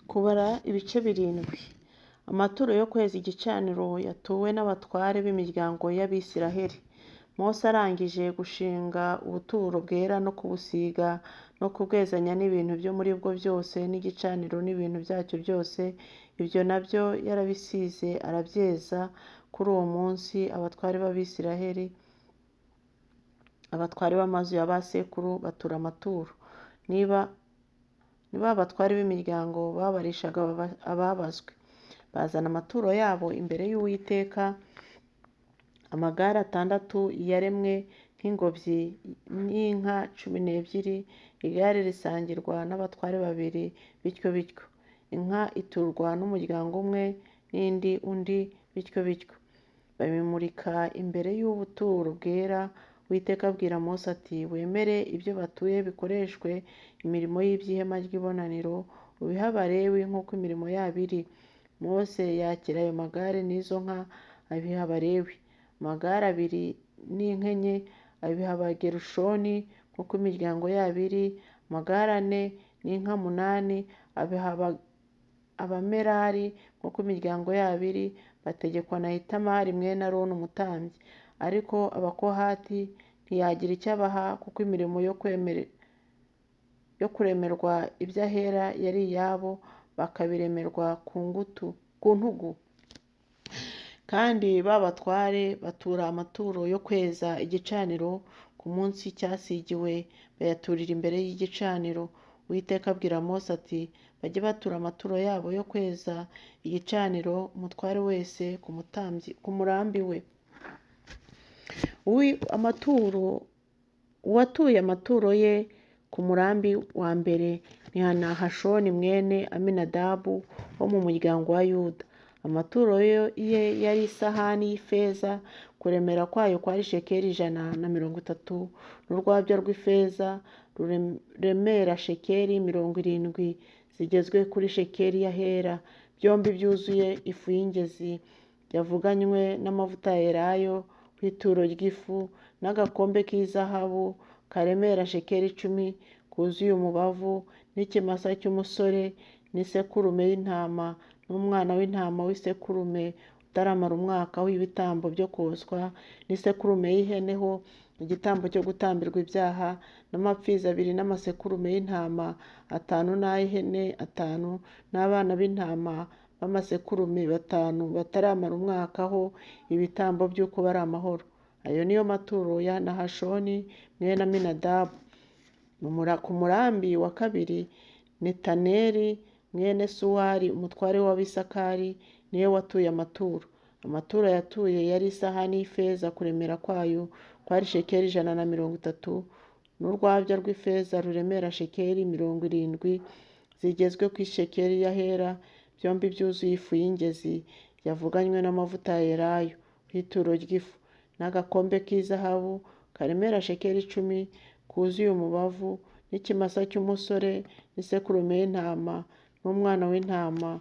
Kubara ibice 7. Amaturo yo kweza igicaniro yatuwe n'abatware b'imiryango y'Abisiraheli. Mose arangije gushinga ubuturo bwera no kubusiga no kubwezanya n'ibintu byo muri bwo byose n'igicaniro n'ibintu byacyo byose, ibyo na byo yarabisize arabyeza. Kuri uwo munsi abatware b'Abisiraheli, abatware b'amazu ya ba sekuru batura amaturo. Niba abatware b'imiryango babarishaga ababazwe, bazana amaturo yabo imbere y'Uwiteka, amagare 6 yaremwe nk'ingobyi n'inka 12, igare risangirwa n'abatware 2, bityo bityo. Inka iturwa n'umuryango umwe n'indi undi, bityo bityo. Babimurika imbere y'ubuturo bwera. Uwiteka abwira Mose ati: wemere ibyo batuye bikoreshwe imirimo y'iby'ihema ry'ibonaniro, ubihe Abalewi nk'uko imirimo yabo iri. Mose yakira ayo magare n'izo nka abiha Abalewi. Amagare 2 n'inka 4 abiha Abagerushoni nk'uko imiryango yabo iri. Amagare 4 n'inka 8 abiha Abamerari nk'uko imiryango yabo iri, bategekwa na Itamari mwene Aroni umutambyi. Ariko Abakohati ntiyagira icyo abaha, kuko imirimo yo kuremerwa iby'ahera yari iyabo, bakabiremerwa ku ntugu. Kandi ba batware batura amaturo yo kweza igicaniro ku munsi cyasigiwe, bayaturira imbere y'igicaniro. Uwiteka abwira Mose ati: bajye batura amaturo yabo yo kweza igicaniro, umutware wese ku murambi we. Uwatuye amaturo ye ku murambi wa mbere ni Nahashoni mwene Aminadabu wo mu muryango wa Yuda. Amaturo ye yari isahani y'ifeza, kuremera kwayo kwari shekeli 130, n'urwabya rw'ifeza ruremera shekeli 70 zigezwe kuri shekeli y'ahera, byombi byuzuye ifu y'ingezi yavuganywe n'amavuta ya elayo ku ituro ry'ifu, n'agakombe k'izahabu karemera shekeli 10 kuzuye umubavu, n'ikimasa cy'umusore n'isekurume y'intama n'umwana w'intama w'isekurume utaramara umwaka w'ibitambo byo koswa, n'isekurume y'ihene ho igitambo cyo gutambirwa ibyaha, n'amapfizi 2 n'amasekurume y'intama 5 n'ay'ihene 5 n'abana b'intama b'amasekurume 5 bataramara umwaka ho ibitambo by'uko bari amahoro. Ayo niyo maturo ya Nahashoni mwene Aminadabu. Ku murambi wa kabiri Netaneli mwene Suwari umutware w'Abisakari niwe watuye amaturo. Amaturo yatuye yari isahani y'ifeza, kuremera kwayo kwari shekeli 130, n'urwabya rw'ifeza ruremera shekeli 70 zigezwe ku ishekeli y'ahera, byombi byuzuye ifu y'ingezi yavuganywe n'amavuta ya elayo ku ituro ry'ifu, n'agakombe k'izahabu karemera shekeli 10 kuzuye umubavu, n'ikimasa cy'umusore n'isekurume y'intama n'umwana w'intama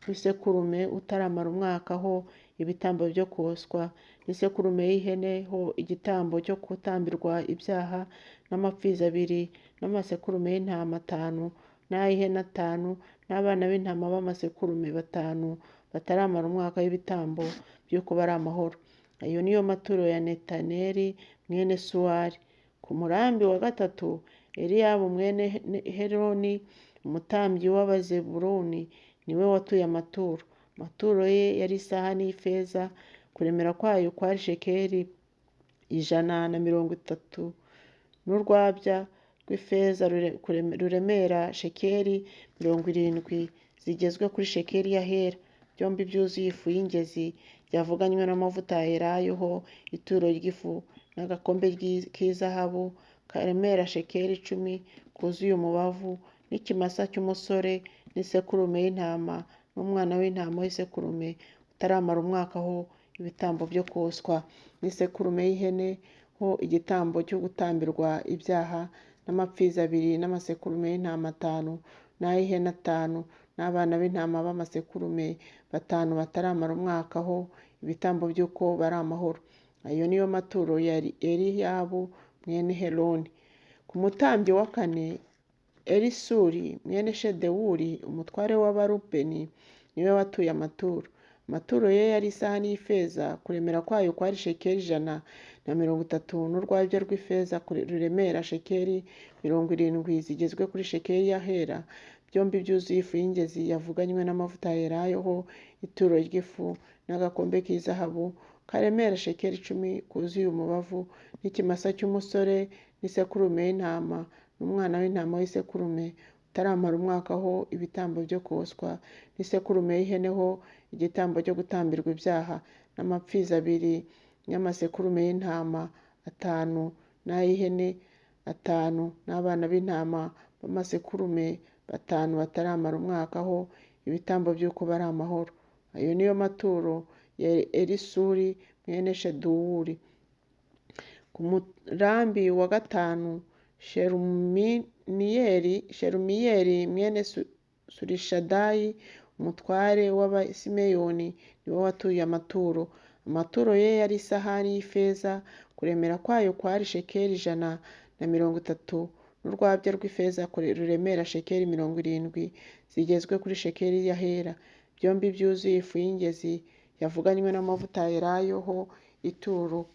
w'isekurume utaramara umwaka ho ibitambo byo koswa, n'isekurume y'ihene ho igitambo cyo gutambirwa ibyaha, n'amapfizi 2 n'amasekurume y'intama 5 n'ay'ihene 5 n'abana b'intama b'amasekurume 5 bataramara umwaka w'ibitambo by'uko bari amahoro. Ayo niyo maturo ya Netaneli mwene Suwari. Ku murambi wa gatatu Eliyabu mwene Heloni umutambyi w'Abazebuluni niwe watuye amaturo. Amaturo ye yari isahani y'ifeza, kuremera kwayo kwari shekeli 130, n'urwabya rw'ifeza ruremera shekeli 70 zigezwe kuri shekeli y'ahera, byombi byuzuye ifu y'ingezi yavuganywe n'amavuta ya elayo ho ituro ry'ifu, n'agakombe k'izahabu karemera shekeli 10 kuzuye umubavu, n'ikimasa cy'umusore n'isekurume y'intama n'umwana w'intama w'isekurume utaramara umwaka ho ibitambo byo koswa, n'isekurume y'ihene ho igitambo cyo gutambirwa ibyaha, n'amapfizi 2 n'amasekurume y'intama 5 n'ay'ihene 5 n'abana b'intama b'amasekurume 5 bataramara umwaka ho ibitambo by'uko bari amahoro. Ayo niyo maturo ya Eliyabu mwene Heloni. Ku mutambyi wa kane Elisuri mwene Shedewuri umutware w'Abarubeni niwe watuye amaturo. Amaturo ye yari isahani y'ifeza, kuremera kwayo kwari shekeli 130, n'urwabya rw'ifeza ruremera shekeli 70 zigezwe kuri shekeli y'ahera, byombi byuzuye ifu y'ingezi yavuganywe n'amavuta ya elayo ho ituro ry'ifu, n'agakombe k'izahabu karemera shekeli 10 kuzuye umubavu, n'ikimasa cy'umusore, n'isekurume y'intama, n'umwana w'intama w'isekurume utaramara umwaka ho ibitambo byo koswa, n'isekurume y'ihene ho igitambo cyo gutambirwa ibyaha, n'amapfizi abiri, n'amasekurume y'intama 5 n'ay'ihene 5, n'abana b'intama b'amasekurume 5 bataramara umwaka ho ibitambo by'uko bari amahoro. Ayo niyo maturo ya Elisuri mwene Shedewuri. Ku murambi wa gatanu, Shelumiyeli mwene Surishadayi umutware w'Abasimeyoni niwe watuye amaturo. Amaturo ye yari isahani y'ifeza, kuremera kwayo kwari shekeli 130, n'urwabya rw'ifeza ruremera shekeli 70 zigezwe kuri shekeli y'ahera, byombi byuzuye ifu y'ingezi yavuganywe n'amavuta ya elayo ho ituro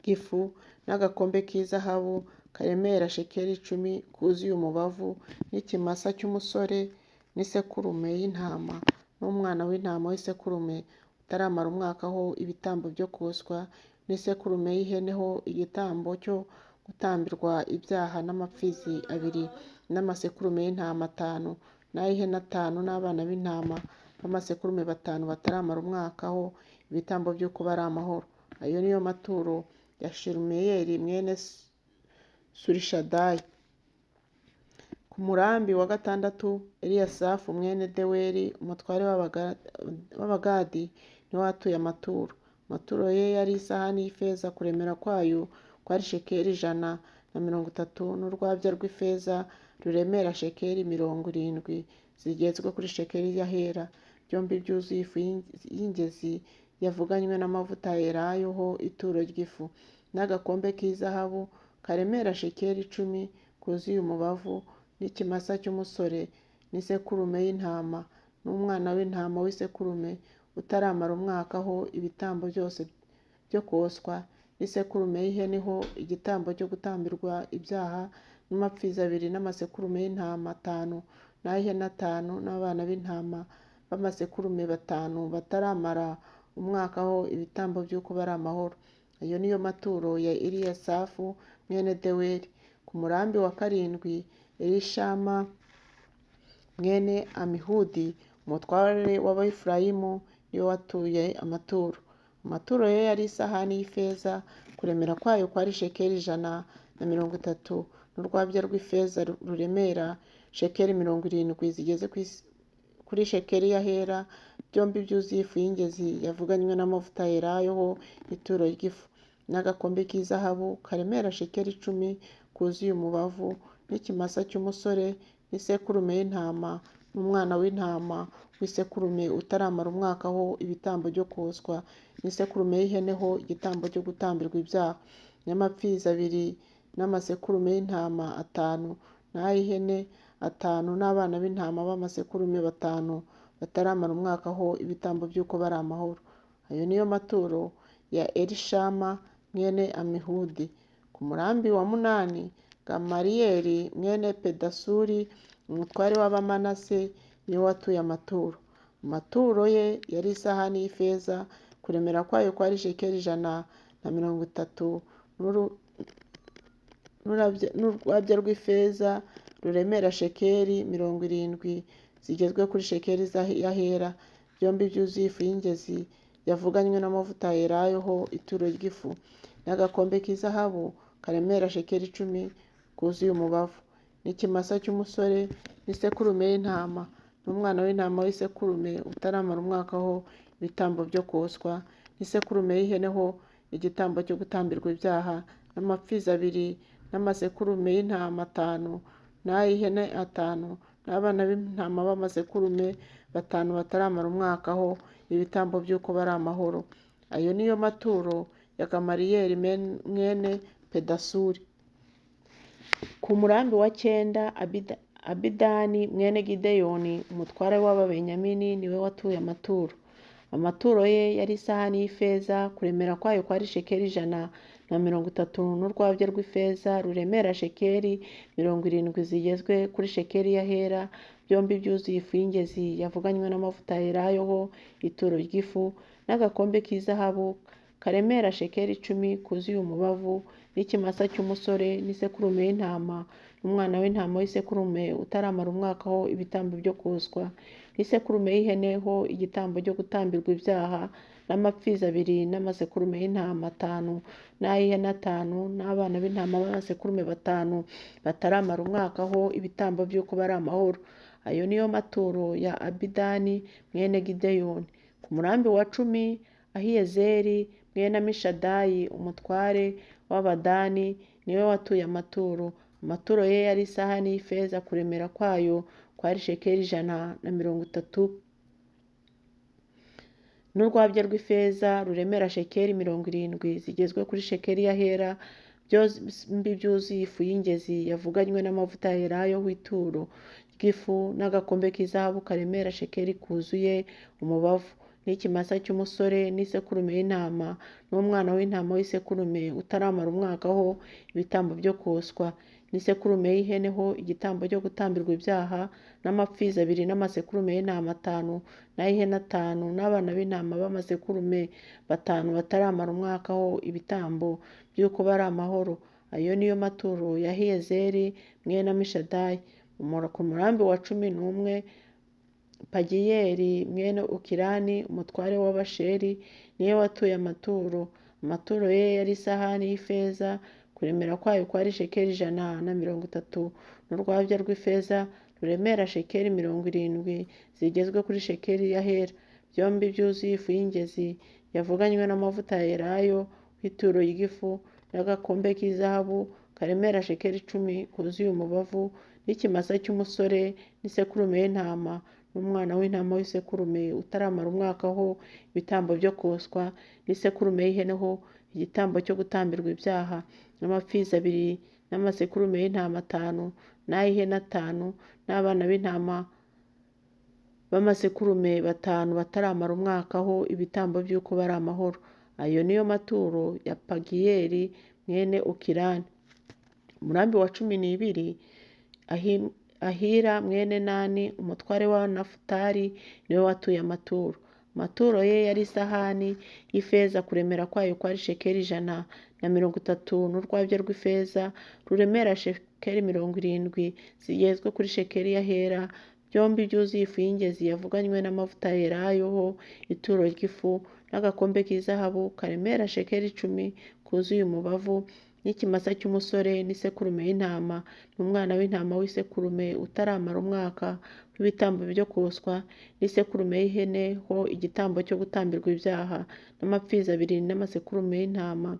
ry'ifu, n'agakombe k'izahabu karemera shekeli 10 kuzuye umubavu, n'ikimasa cy'umusore, n'isekurume y'intama, n'umwana w'intama w'isekurume utaramara umwaka ho ibitambo byo koswa, n'isekurume y'ihene ho igitambo cyo gutambirwa ibyaha, n'amapfizi abiri, n'amasekurume y'intama 5, n'ay'ihene 5, n'abana b'intama b'amasekurume 5 bataramara umwaka ho ibitambo by'uko bari amahoro. Ayo niyo maturo ya Shelumiyeli mwene Surishadayi. Ku murambi wa gatandatu, Eliyasafu mwene Deweli umutware w'Abagadi niwe watuye amaturo. Amaturo ye yari isahani y'ifeza, kuremera kwayo kwari shekeli 130, n'urwabya rw'ifeza ruremera shekeli 70 zigezwe kuri shekeli y'ahera, byombi byuzuye ifu y'ingezi yavuganywe n'amavuta ya elayo ho ituro ry'ifu, n'agakombe k'izahabu karemera shekeli 10 kuzuye umubavu, n'ikimasa cy'umusore, n'isekurume y'intama, n'umwana w'intama w'isekurume utaramara umwaka ho ibitambo byose byo koswa, n'isekurume y'ihene ho igitambo cyo gutambirwa ibyaha, n'amapfizi abiri, n'amasekurume y'intama 5, n'ay'ihene 5, n'abana b'intama b'amasekurume 5 bataramara umwaka ho ibitambo by'uko bari amahoro. Ayo niyo maturo ya Eliyasafu mwene Deweli. Ku murambi wa karindwi, Elishama mwene Amihudi umutware w'Abefurayimu niwe watuye amaturo. Amaturo ye yari isahani y'ifeza, kuremera kwayo kwari shekeli 130, n'urwabya rw'ifeza ruremera shekeli 70 zigeze kuri shekeli y'ahera, byombi byuzuye ifu y'ingezi yavuganywe n'amavuta ya elayo ho ituro ry'ifu, n'agakombe k'izahabu karemera shekeli 10 kuzuye umubavu, n'ikimasa cy'umusore, n'isekurume y'intama, n'umwana w'intama w'isekurume utaramara umwaka ho ibitambo byo koswa, n'isekurume y'ihene ho igitambo cyo gutambirwa ibyaha, n'amapfizi abiri, n'amasekurume y'intama 5, n'ay'ihene 5, n'abana b'intama b'amasekurume 5 bataramara umwaka ho ibitambo by'uko bari amahoro. Ayo niyo maturo ya Elishama mwene Amihudi. Ku murambi wa munani, Gamaliyeli mwene Pedasuri umutware w'Abamanase niwe watuye amaturo. Amaturo ye yari isahani y'ifeza, kuremera kwayo kwari shekeli 130, n'urwabya rw'ifeza ruremera shekeli 70 zigezwe kuri shekeli y'ahera, byombi byuzuye ifu y'ingezi yavuganywe n'amavuta ya elayo ho ituro ry'ifu, n'agakombe k'izahabu karemera shekeli 10 kuzuye umubavu, n'ikimasa cy'umusore, n'isekurume y'intama, n'umwana w'intama w'isekurume utaramara umwaka ho ibitambo byo koswa, n'isekurume y'ihene ho igitambo cyo gutambirwa ibyaha, n'amapfizi abiri, n'amasekurume y'intama 5, n'ay'ihene 5, n'abana b'intama b'amasekurume 5 bataramara umwaka ho ibitambo by'uko bari amahoro. Ayo niyo maturo ya Gamaliyeli mwene Pedasuri. Ku murambi wa cyenda Abidani mwene Gideyoni umutware w'Ababenyamini niwe watuye amaturo. Amaturo ye yari isahani y'ifeza, kuremera kwayo kwari shekeli 130, n'urwabya rw'ifeza ruremera shekeli 70 zigezwe kuri shekeli y'ahera, byombi byuzuye ifu y'ingezi yavuganywe n'amavuta elayo ho ituro ry'ifu, n'agakombe k'izahabu karemera shekeli 10 kuzuye umubavu, n'ikimasa cy'umusore, n'isekurume y'intama, n'umwana w'intama w'isekurume utaramara umwaka ho ibitambo byo koswa, n'isekurume y'ihene ho igitambo cyo gutambirwa ibyaha, n'amapfizi abiri, n'amasekurume y'intama 5, n'ay'ihene 5, n'abana b'intama b'amasekurume 5 bataramara umwaka ho ibitambo by'uko bari amahoro. Ayo niyo maturo ya Abidani mwene Gideyoni. Ku murambi wa 10 Ahiyezeri mwene Amishadayi umutware w'Abadani niwe watuye amaturo. Amaturo ye yari isahani y'ifeza, kuremera kwayo kwari shekeli 130, n'urwabya rw'ifeza ruremera shekeli 70 zigezwe kuri shekeli y'ahera, byombi byuzuye ifu y'ingezi yavuganywe n'amavuta ya elayo w'ituro ry'ifu, n'agakombe k'izahabu karemera shekeli kuzuye umubavu, n'ikimasa cy'umusore, n'isekurume y'intama, n'umwana w'intama w'isekurume utaramara umwaka ho ibitambo byo koswa, n'isekurume y'ihene ho igitambo cyo gutambirwa ibyaha, n'amapfizi abiri, n'amasekurume y'intama 5, n'ay'ihene 5, n'abana b'intama b'amasekurume 5 bataramara umwaka ho ibitambo by'uko bari amahoro. Ayo niyo maturo ya Ahiyezeri mwene Amishadayi. Ku murambi wa 11 Pagiyeli mwene Ukirani umutware w'Abasheri niwe watuye amaturo. Amaturo ye yari isahani y'ifeza, kuremera kwayo kwari shekeli 130, n'urwabya rw'ifeza ruremera shekeli 70 zigezwe kuri shekeli y'ahera, byombi byuzuye ifu y'ingezi yavuganywe n'amavuta ya elayo w'ituro ry'ifu, n'agakombe k'izahabu karemera shekeli 10 kuzuye umubavu, n'ikimasa cy'umusore, n'isekurume y'intama, n'umwana w'intama w'isekurume utaramara umwaka ho ibitambo byo koswa, n'isekurume y'ihene ho igitambo cyo gutambirwa ibyaha, n'amapfizi abiri, n'amasekurume y'intama 5, n'ay'ihene 5, n'abana b'intama b'amasekurume 5 bataramara umwaka ho ibitambo by'uko bari amahoro. Ayo niyo maturo ya Pagiyeli mwene Ukirani. Umurambi wa 12 Ahira mwene Nani umutware wa Nafutali niwe watuye amaturo. Amaturo ye yari isahani y'ifeza, kuremera kwayo kwari shekeli 130, n'urwabya rw'ifeza ruremera shekeli 70 zigezwe kuri shekeli y'ahera, byombi byuzuye ifu y'ingezi yavuganywe n'amavuta ya elayo ho ituro ry'ifu, n'agakombe k'izahabu karemera shekeli 10 kuzuye umubavu, n'ikimasa cy'umusore, n'isekurume y'intama, n'umwana w'intama w'isekurume utaramara umwaka w'ibitambo byo koswa, n'isekurume y'ihene ho igitambo cyo gutambirwa ibyaha, n'amapfizi abiri, n'amasekurume y'intama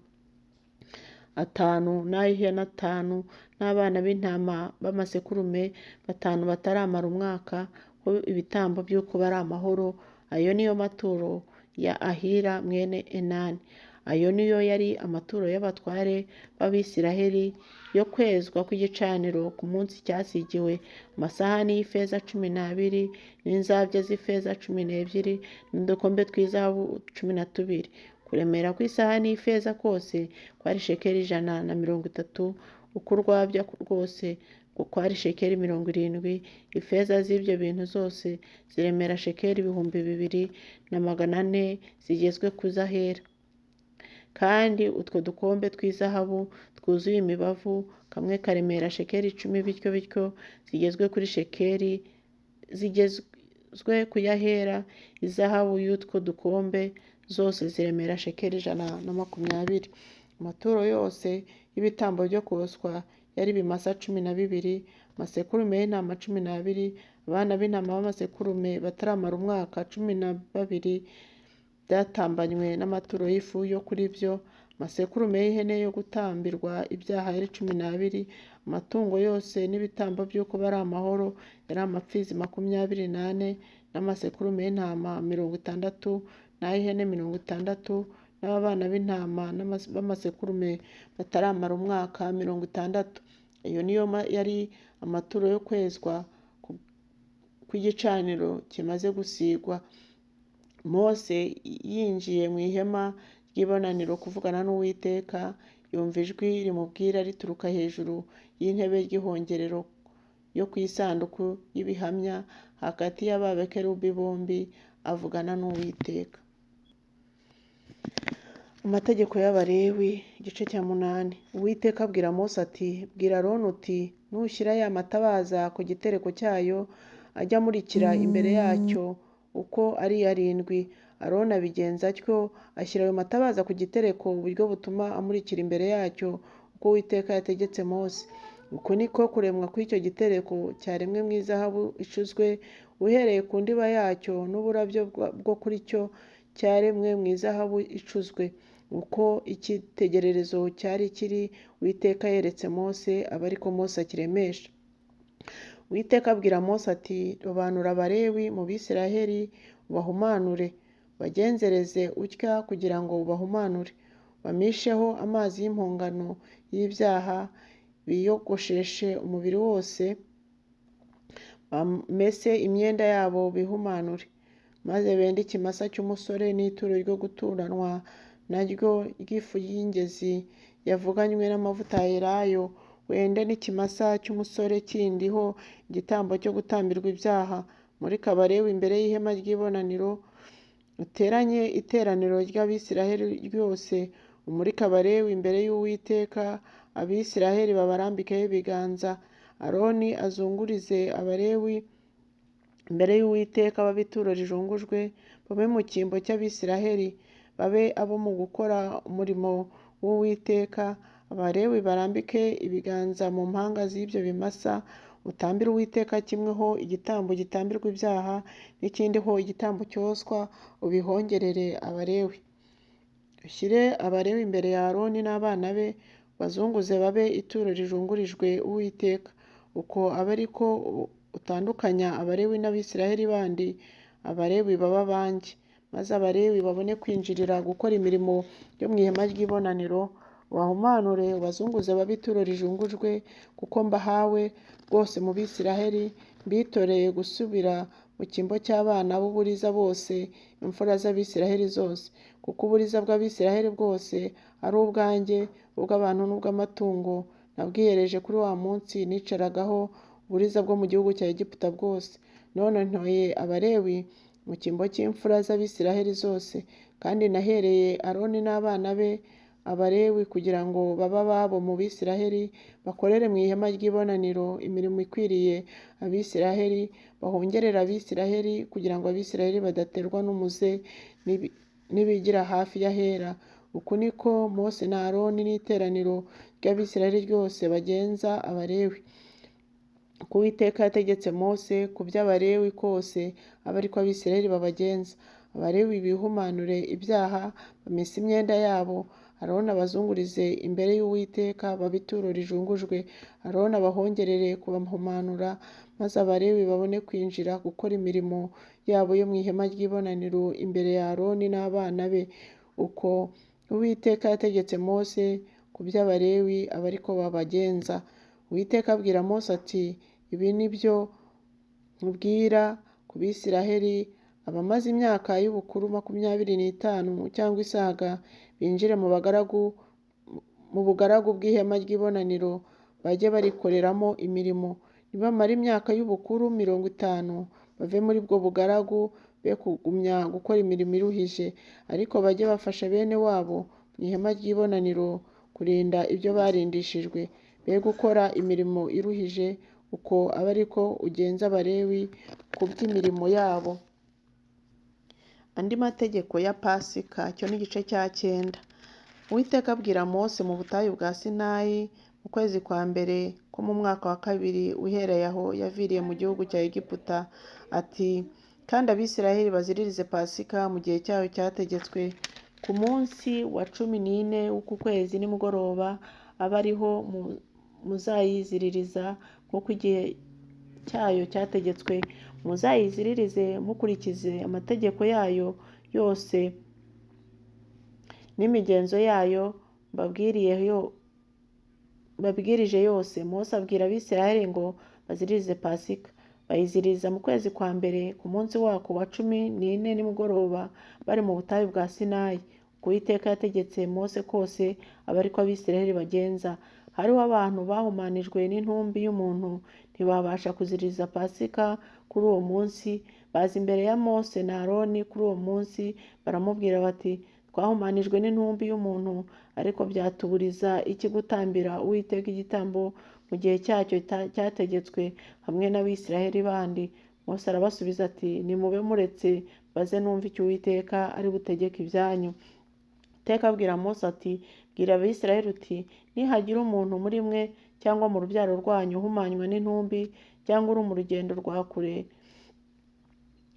5, n'ay'ihene 5, n'abana b'intama b'amasekurume 5 bataramara umwaka ho ibitambo by'uko bari amahoro. Ayo niyo maturo ya Ahira mwene Enani. Ayo niyo yari amaturo y'abatware b'Abisiraheli yo kwezwa kw'igicaniro ku munsi cyasigiwe: amasahani y'ifeza 12, n'inzabya z'ifeza 12, n'udukombe tw'izahabu 12. Kuremera kw'isahani y'ifeza kose kwari shekeli 130, uko urwabya rwose kwari shekeli 70. Ifeza z'ibyo bintu zose ziremera shekeli 2400 zigezwe ku z'ahera. Kandi utwo dukombe tw'izahabu twuzuye imibavu, kamwe karemera shekeli 10, bityo bityo zigezwe kuri shekeli zigezwe ku y'ahera. Izahabu y'utwo dukombe zose ziremera shekeli 120. Amaturo yose y'ibitambo byo koswa yari ibimasa 12, amasekurume y'intama 12, abana b'intama b'amasekurume bataramara umwaka 12, byatambanywe n'amaturo y'ifu yo kuri byo, amasekurume y'ihene yo gutambirwa ibyaha yari 12, amatungo yose n'ibitambo by'uko bari amahoro yari amapfizi 24, n'amasekurume y'intama 60, n'ay'ihene 60, n'abana b'intama b'amasekurume bataramara umwaka 60. Ayo niyo yari amaturo yo kwezwa kw'igicaniro kimaze gusigwa. Mose yinjiye mu ihema ry'ibonaniro kuvugana n'Uwiteka, yumva ijwi rimubwira rituruka hejuru y'intebe y'igihongerero yo ku isanduku y'ibihamya, hagati y'aba bakerubi bombi, avugana n'Uwiteka. Amategeko y'Abalewi, igice cya 8. Uwiteka abwira Mose ati: Bwira Aroni uti: Nushyira ya matabaza ku gitereko cyayo, ajye amurikira imbere yacyo uko ari arindwi. Aroni abigenza atyo, ashyira ayo matabaza ku gitereko uburyo butuma amurikira imbere yacyo uko Uwiteka yategetse Mose. Uko niko kuremwa kw'icyo gitereko cyaremwe mu izahabu icuzwe, uhereye ku ndiba yacyo n'uburabyo bwo kuri cyo cyaremwe mu izahabu icuzwe. Uko icyitegererezo cyari kiri Uwiteka yeretse Mose, aba ariko Mose akiremesha. Uwiteka abwira Mose ati: Robanura Abalewi mu Bisirayeli ubahumanure, ubagenzereze utya kugira ngo ubahumanure, ubamisheho amazi y'impongano y'ibyaha, biyogosheshe umubiri wose, bamese imyenda yabo bihumanure. Maze bende ikimasa cy'umusore n'ituro ryo guturanwa naryo ry'ifu y'ingezi yavuganywe n'amavuta ya elayo, wende n'ikimasa cy'umusore kindi ho igitambo cyo gutambirwa ibyaha, muri Kabalewi imbere y'ihema ry'ibonaniro. Uteranye iteraniro ry'Abisirayeli ryose, umurike Abalewi imbere y'Uwiteka, Abisirayeli babarambikeho ibiganza. Aroni azungurize Abalewi imbere y'Uwiteka babe ituro rijungujwe, babe mu cyimbo cy'Abisirayeli, babe abo mu gukora umurimo w'Uwiteka. Abalewi barambike ibiganza mu mpanga z'ibyo bimasa, utambire Uwiteka kimwe ho igitambo gitambirwa ibyaha, n'ikindi ho igitambo cyoswa, ubihongerere Abalewi. Ushyire Abalewi imbere ya Aroni n'abana be, ubazunguze babe ituro rijungurijwe Uwiteka. Uko abe ari ko utandukanya Abalewi n'Abisirayeli bandi, Abalewi baba abanjye. Maze Abalewi babone kwinjirira gukora imirimo yo mu ihema ry'ibonaniro, ubahumanure ubazunguze babe ituro rijungujwe, kuko mbahawe rwose mu Bisirayeli, mbitoreye gusubira mu cyimbo cy'abana b'uburiza bose, imfura z'Abisirayeli zose. Kuko uburiza bw'Abisirayeli bwose ari ubwanjye, ubw'abantu n'ubw'amatungo, nabwiyereje kuri wa munsi nicaragaho uburiza bwo mu gihugu cya Egiputa bwose. None ntoye Abalewi mu cyimbo cy'imfura z'Abisirayeli zose, kandi nahereye Aroni n'abana be Abalewi kugira ngo babe ababo mu Bisirayeli, bakorere mu ihema ry'ibonaniro imirimo ikwiriye Abisirayeli, bahongerere Abisirayeli, kugira ngo Abisirayeli badaterwa n'umuze n'ibigira hafi y'ahera. Uku niko Mose na Aroni n'iteraniro ry'Abisirayeli ryose bagenza Abalewi. Uko Uwiteka yategetse Mose ku by'Abalewi kose, abe ariko Abisirayeli babagenza. Abalewi bihumanure ibyaha, bamese imyenda yabo, Aroni abazungurize imbere y'Uwiteka babe ituro rijungujwe. Aroni abahongerere kubahumanura, maze Abalewi babone kwinjira gukora imirimo yabo yo mu ihema ry'ibonaniro imbere ya Aroni n'abana be. Uko Uwiteka yategetse Mose ku by'Abalewi, abe ariko babagenza. Uwiteka abwira Mose ati: Ibi ni byo nkubwira ku Bisirayeli, abamaze imyaka y'ubukuru 25 cyangwa isaga, binjire mu bugaragu bw'ihema ry'ibonaniro, bajye barikoreramo imirimo. Nibamara imyaka y'ubukuru 50, bave muri ubwo bugaragu, be kugumya gukora imirimo iruhije, ariko bajye bafasha bene wabo mu ihema ry'ibonaniro kurinda ibyo barindishijwe, be gukora imirimo iruhije. Uko abe ariko ugenza Abalewi ku by'imirimo yabo. Andi mategeko ya Pasika, cyo ni igice cya 9. Uwiteka abwira Mose mu butayu bwa Sinayi mu kwezi kwa mbere ko mu mwaka wa 2 uhereye aho yaviriye mu gihugu cya Egiputa, ati: Kandi Abisirayeli baziririze Pasika mu gihe cyayo cyategetswe, ku munsi wa 14 w'uku kwezi nimugoroba, abe ariho muzayiziririza nk'uko igihe cyayo cyategetswe. Muzayiziririze mukurikize amategeko yayo yose n'imigenzo yayo mbabwirije yose. Mose abwira Abisirayeli ngo baziririze Pasika. Bayiziririza mu kwezi kwa mbere ku munsi wako wa 14 nimugoroba, bari mu butayu bwa Sinayi. Uko Uwiteka yategetse Mose kose aba ariko Abisirayeli bagenza. Hariho abantu bahumanijwe n'intumbi y'umuntu, ntibabasha kuziririza Pasika kuri uwo munsi. Baza imbere ya Mose na Aroni kuri uwo munsi, baramubwira bati: twahumanijwe n'intumbi y'umuntu, ariko byatuburiza iki gutambira Uwiteka igitambo mu gihe cyacyo cyategetswe hamwe n'Abisirayeli bandi? Mose arabasubiza ati: nimube muretse baze numve icyo Uwiteka ari butegeke ibyanyu. Uwiteka abwira Mose ati: bwira Abisirayeli uti: nihagira umuntu muri mwe cyangwa mu rubyaro rwanyu uhumanywa n'intumbi cyangwa uri mu rugendo rwa kure,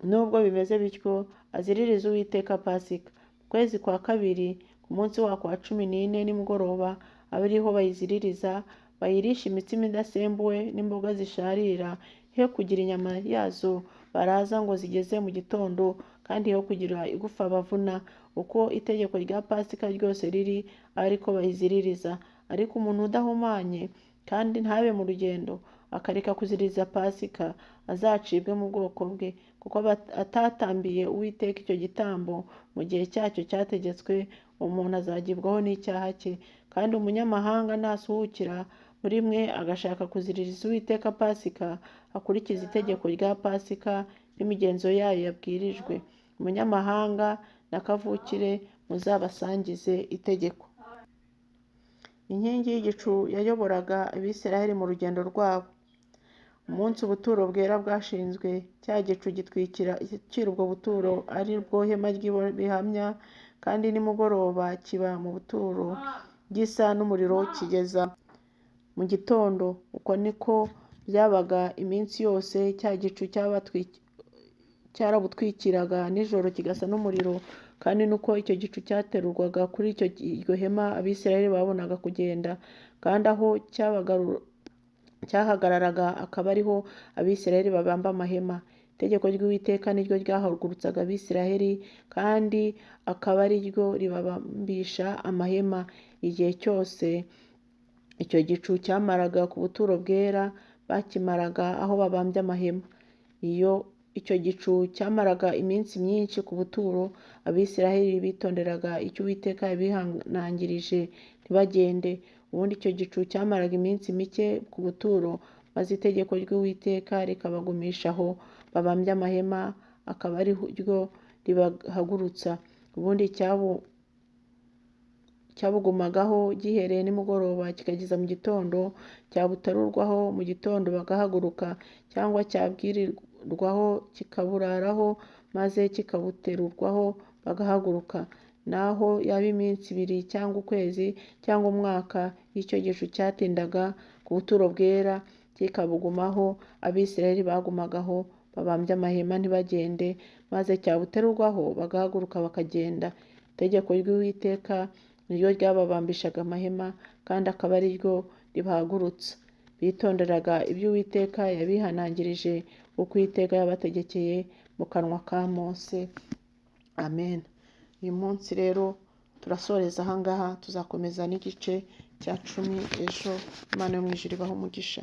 nubwo bimeze bityo, aziririze Uwiteka Pasika. Mu kwezi kwa kabiri ku munsi wako wa 14 nimugoroba abe ariho bayiziririza, bayirisha imitsima idasembuwe n'imboga zisharira, he kugira inyama yazo baraza ngo zigeze mu gitondo, kandi he kugira igufa bavuna. Uko itegeko rya Pasika ryose riri, ariko bayiziririza. Ariko umuntu udahumanye kandi ntabe mu rugendo, akareka kuziririza Pasika, azacibwe mu bwoko bwe, kuko atatambiye Uwiteka icyo gitambo mu gihe cyacyo cyategetswe. Umuntu azagibwaho n'icyaha cye. Kandi umunyamahanga nasuhukira muri mwe agashaka kuziririza Uwiteka Pasika, akurikize itegeko rya Pasika n'imigenzo yayo yabwirijwe. Umunyamahanga na kavukire muzabasangize itegeko. Inkingi y'igicu yayoboraga Abisirayeli mu rugendo rwabo. Umunsi ubuturo bwera bwashinzwe, cya gicu gitwikira ubwo buturo, ari bwo hema ry'ibihamya, kandi nimugoroba kiba mu buturo gisa n'umuriro kigeza mu gitondo. Uko niko byabaga iminsi yose, cya gicu cyarabutwikiraga nijoro kigasa n'umuriro. Kandi nuko icyo gicu cyaterurwaga kuri iryo hema, Abisirayeli babonaga kugenda, kandi aho cyahagararaga akaba ariho Abisirayeli babamba amahema. Itegeko ry'Uwiteka niryo ryahagurutsaga Abisirayeli, kandi akaba ari ryo ribabambisha amahema. Igihe cyose icyo gicu cyamaraga ku buturo bwera, bakimaraga aho babambye amahema. Iyo icyo gicu cyamaraga iminsi myinshi ku buturo, Abisirayeli bitonderaga icyo Uwiteka yabihanangirije ntibagende. Ubundi icyo gicu cyamaraga iminsi mike ku buturo, maze itegeko ry'Uwiteka rikabagumisha aho babambye amahema, akaba ari ryo ribahagurutsa. Ubundi cyabugumagaho gihereye nimugoroba kikageza mu gitondo, cyabutarurwaho mu gitondo bagahaguruka, cyangwa cyabwirirwaho kikaburaraho maze kikabuterurwaho bagahaguruka. Naho yaba iminsi ibiri cyangwa ukwezi cyangwa umwaka, icyo gicu cyatindaga ku buturo bwera kikabugumaho, Abisirayeli bagumagaho babambye amahema ntibagende, maze cyabuterurwaho bagahaguruka bakagenda. Itegeko ry'Uwiteka niryo ryababambishaga amahema, kandi akaba ari ryo ribahagurutsa. Bitonderaga ibyo Uwiteka yabihanangirije, uko Uwiteka yabategekeye mu kanwa ka Mose. Amen. Uyu munsi rero turasoreza aha ngaha, tuzakomeza n'igice cya 10 ejo. Imana yo mu ijuru ibahe umugisha.